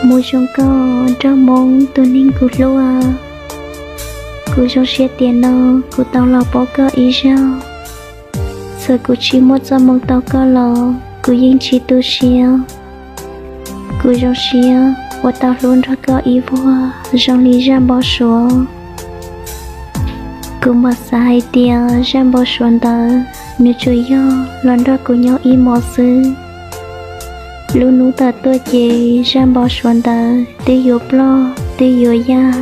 Mus zoo koj nraug Hmoob tus neeg kuv hlub. Kuv zoo siab tias no kuv tau los pom koj ib zaug. Txawm kuv tsis muaj txoj hmoo tau koj los kuv yeej tsis tu siab. Kuv zoo siab uas tau hlub nrog koj ib vuag zoo li zaj npau suav. Kuv mam xav hais tias zaj npau suav ntawd nws tsuas yog los nrog kuv nyob ib hmos xwb. Lub hnub tawm tuaj ces zaj npau suav ntawd twb yuav ploj twb yuav yaj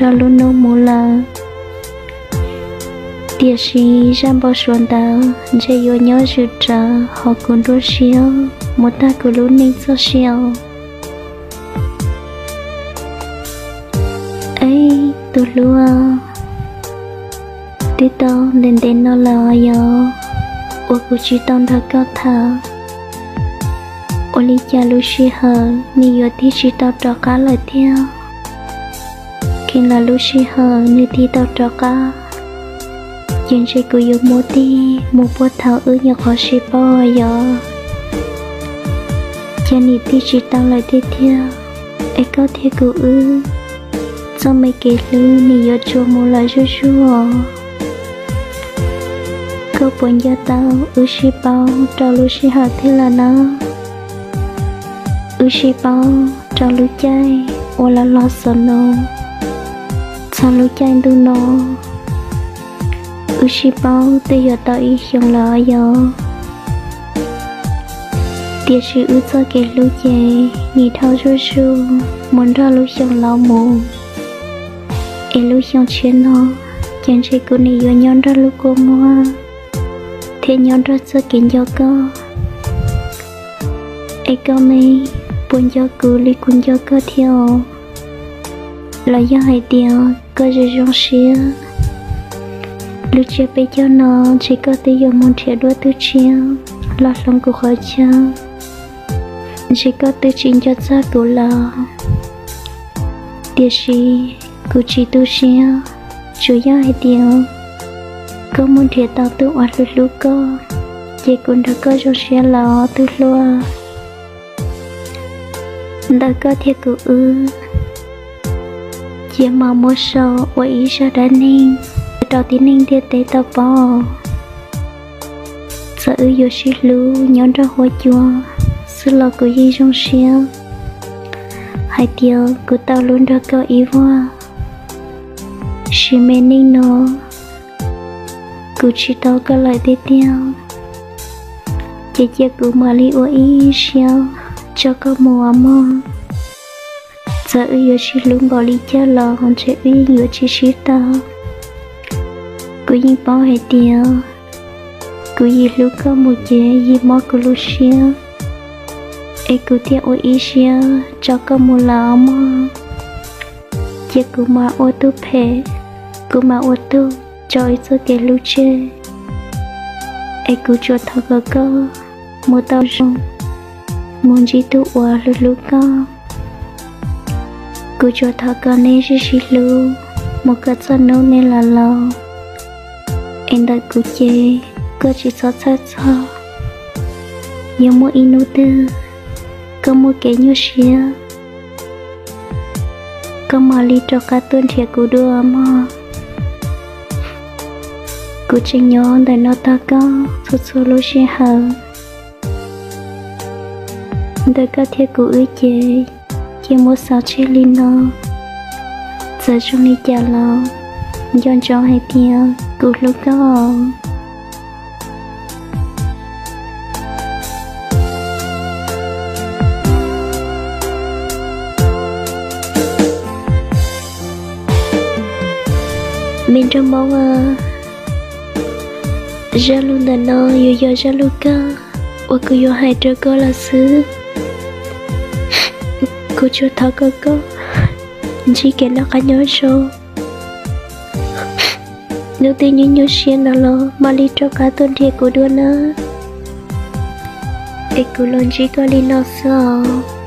rau lub hnub mus lawm. Tiam sis zaj npau suav ntawd ntshe yuav nyob zwm rawv hauv kuv nruab siab mus tag kuv lub neej txoj sia. Eb, tus hlub, twb tau ntev ntev no lawm yog uas kuv tsis tau nrog koj tham. Ua li cas lub sij hawm nws yuav tig tsis tau rov qab lawm thiab? Kheev lam lub sij hawm nws tig tau rov qab, ces ntshe kuv yuav muaj tig mus puag thaum wb nyuam qhuav sib paub yog. Ces nim tig tsis tau lawm tiag tiag, es koj thiab kuv wb txoj me kev hlub nws yuav tsuas mus lawm zuj zus. Koj puas nco tau wb sib paub rau lub sij hawm twg lawm na? Wb sib paub rau lub caij uas los los xaus no, txog lub caij ntuj no, wb sib paub twb yuav tau ib xyoos lawm yog. Tiam sis wb txoj kev hlub ces nim dhau zuj zus mus nrog lub xyoo laus mus. Es lub xyoo tshiab no, ces ntshe kuv nim yuav nyob nrog lub kua muag thiab nyob nrog txoj kev nco koj. Es koj me, puas nco kuv li kuv nco koj thiab os? Los yog hais tias koj zoo zoo siab, lub tsiab peb caug no ntshe koj twb yuav mus nrhiav dua tus tshiab los hloov kuv qhov chaw, ntshe koj twb tsis nco txog kuv lawm. Tiam sis kuv tsis tu siab, tsuas yog hais tias koj muaj nrhiav tau tus uas hlub hlub koj, ces kuv nrog koj zoo siab lawm tus hlub. Ntawm koj thiab kuv wb, cia mam muab sau ua ib zaj dab neeg rau tib neeg ntiaj teb tau paub. Txawm wb yuav sib hlub nyob nrog huab cua xwb los kuv yeej zoo siab hais tias kuv tau hlub nrog koj ib vuag. Sim me neej no kuv tsis tau koj lawm tiag tiag, ces cia kuv mam li ua ib siab tso koj mus os mog. Txawm wb yuav sib hlub npaum li cas los ntshe wb yeej yuav tsis sib tau. Kuv yeej paub hais tias kuv yim hlub koj mus ces yim mob kuv lub siab, es kuv thiaj ua ib siab tso koj mus lawm os mog. Cia kuv mam ua tub phem, kuv mam ua tug tso wb txoj kev hlub tseg, es kuv tsuas thov kom koj mus tau zoo, mus ntsib tus uas hlub hlub koj. Kuv tsuas thov kom nej sib sib hlub mus kom txog hnub nej laus laus. Es ntawm kuv ces koj tsis txhob txhawj txog, yuav muaj ib hnub twg koj muaj kev nyuaj siab, koj mam li rov qab tuaj nrhiav kuv dua mog. Kuv tseem nyob ntawm no tos koj txhua txhua lub sij hawm. Ntawm koj thiab kuv wb ces cia muab xaus tseg li no. Txawm zoo li cas los nco ntsoov hais tias kuv hlub koj. Me nraug Hmoob a, zaj lus ntawm no yuav yog zaj lus kawg uas kuv yuav hais rau koj lawm xwb. Kuv tsuas thov kom koj ntsib kev noj qab nyob zoo. Hnub twg nyuaj nyuaj siab no los mam li rov qab tuaj nrhiav kuv dua na. Es kuv los ntsib koj li no xwb os.